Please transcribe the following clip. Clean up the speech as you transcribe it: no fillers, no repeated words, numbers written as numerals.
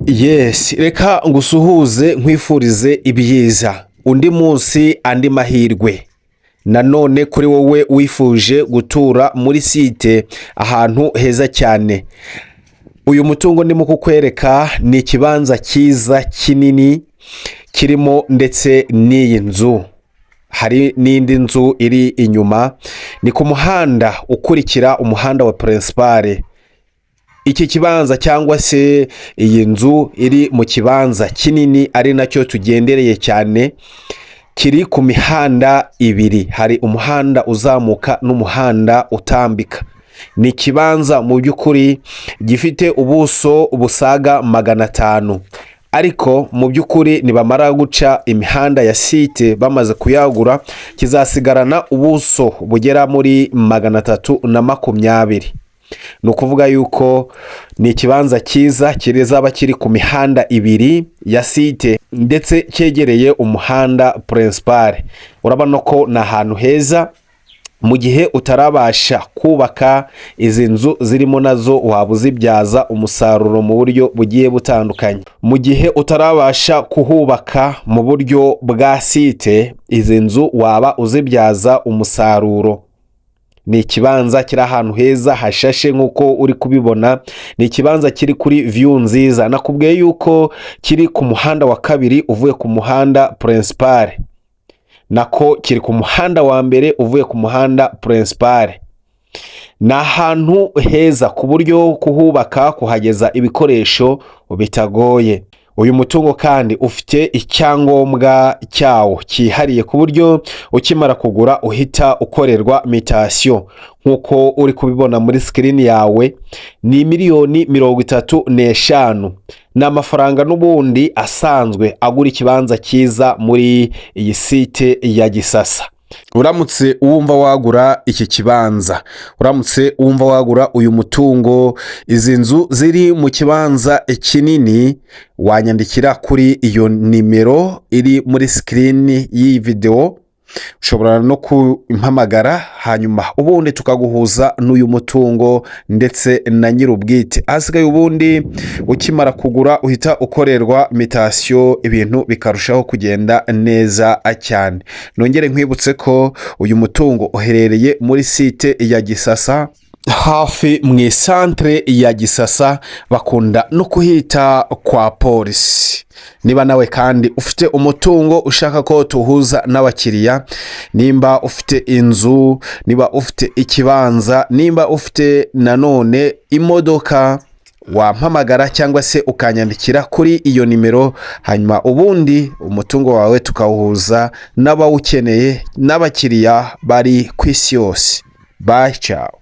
Yes, reka ngusuhuze, nkwifurize ibyiza. Undi munsi, andi mahirwe nanone kuri wowe wifuje gutura muri site ahantu heza cyane. Uyu mutungo ndimo kukwereka ni ikibanza cyiza kinini kirimo ndetse n'iyi nzu, hari n'indi nzu iri inyuma. Ni ku muhanda ukurikira umuhanda wa principal. Iki kibanza cyangwa se iyi nzu iri mu kibanza kinini, ari nacyo tugendereye cyane, kiri ku mihanda ibiri. Hari umuhanda uzamuka n'umuhanda utambika. Ni ikibanza mu by'ukuri gifite ubuso busaga 500, ariko mu by'ukuri nibamara guca imihanda ya site, bamaze kuyagura, kizasigarana ubuso bugera muri 320. Ni ukuvuga yuko ni ikibanza cyiza kizaba kiri ku mihanda ibiri ya site, ndetse cyegereye umuhanda principal. Urabona ko ni ahantu heza. Mu gihe utarabasha kubaka, izi nzu zirimo nazo waba uzibyaza umusaruro mu buryo bugiye butandukanye. Mu gihe utarabasha kuhubaka mu buryo bwa site, izi nzu waba uzibyaza umusaruro. Ni ikibanza kiri ahantu heza hashashe nk'uko uri kubibona. Ni ikibanza kiri kuri view nziza. Nakubwiye yuko kiri ku muhanda wa kabiri uvuye ku muhanda principal, nako kiri ku muhanda wa mbere uvuye ku muhanda principal. Ni ahantu heza ku buryo kuhubaka, kuhageza ibikoresho bitagoye. Uyu mutungo kandi ufite icyangombwa cyawo cyihariye, ku buryo ukimara kugura uhita ukorerwa mutation nk'uko uri kubibona muri screen yawe. Ni miliyoni 35, ni amafaranga n'ubundi asanzwe agura ikibanza cyiza muri iyi site ya Gisasa. Uramutse wumva wagura iki kibanza, uramutse wumva wagura uyu mutungo, izi nzu ziri mu kibanza kinini, wanyandikira kuri iyo nimero iri muri screen y'iyi videwo. Ushobora no kumpamagara, hanyuma ubundi tukaguhuza n'uyu mutungo ndetse na nyir'ubwite. Ahasigaye ubundi ukimara kugura uhita ukorerwa mutation, ibintu bikarushaho kugenda neza cyane. Nongere nkwibutse ko uyu mutungo uherereye muri site ya Gisasa, hafi mu isantere ya Gisasa, bakunda no kuhita kwa polisi. Niba nawe kandi ufite umutungo ushaka ko tuhuza n'abakiriya, nimba ufite inzu, niba ufite ikibanza, nimba ufite nanone imodoka, wampamagara cyangwa se ukanyandikira kuri iyo nimero, hanyuma ubundi umutungo wawe tukawuhuza n'abawukeneye n'abakiriya bari ku isi yose. Bye, ciao.